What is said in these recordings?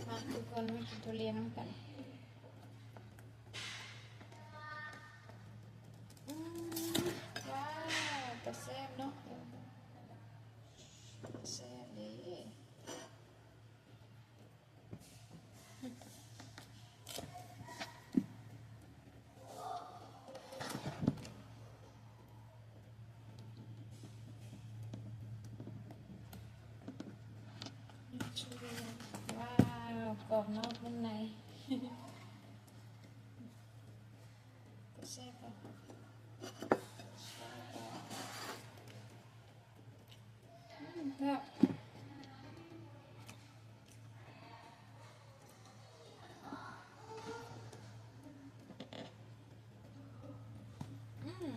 ມາທຸກຄົນ ມາກິນທຸລຽນນຳກັນ. ອືມ ວ້າວ ຕາແຊບເນາະ ເອີ ຕາແຊບເດ້. ວ້າວ ກອບນອກນຸ່ມໃນ ແຊບບໍ່? ແຊບບໍ່? ອືມ ແຊບ. ອືມ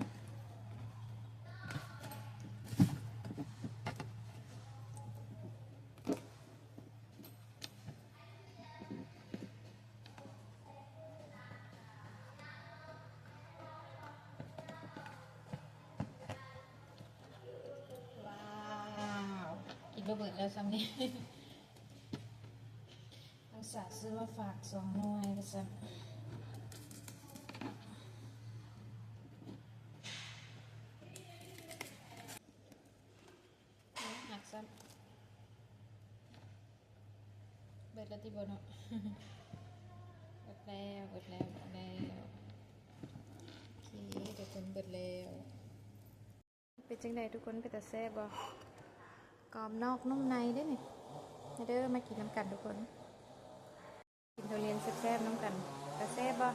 ວ້າວ ກິນບໍ່ເບິດແລ້ວຊ່ຳນີ້. ນ້ອງສາວຊື້ມາຝາກສອງໜ່ວຍວ່າຊັ້ນ. ອືມ ຫັກຊ້ຳ. ເບິດແລ້ວຕິບໍ່ເນາະ? ເບິດແລ້ວ ເບິດແລ້ວ ເບິດແລ້ວ. ໂອເຄ ທຸກຄົນ ເບິດແລ້ວ. ເປັນຈັ່ງໃດທຸກຄົນ ເປັນຕາແຊບບໍ່? ກອບນອກນຸ່ມໃນເດ້ນີ້. ມາເດີ ມາກິນນຳກັນທຸກຄົນ ກິນທຸລຽນແຊບໆນຳກັນ. ຕາແຊບບໍ່?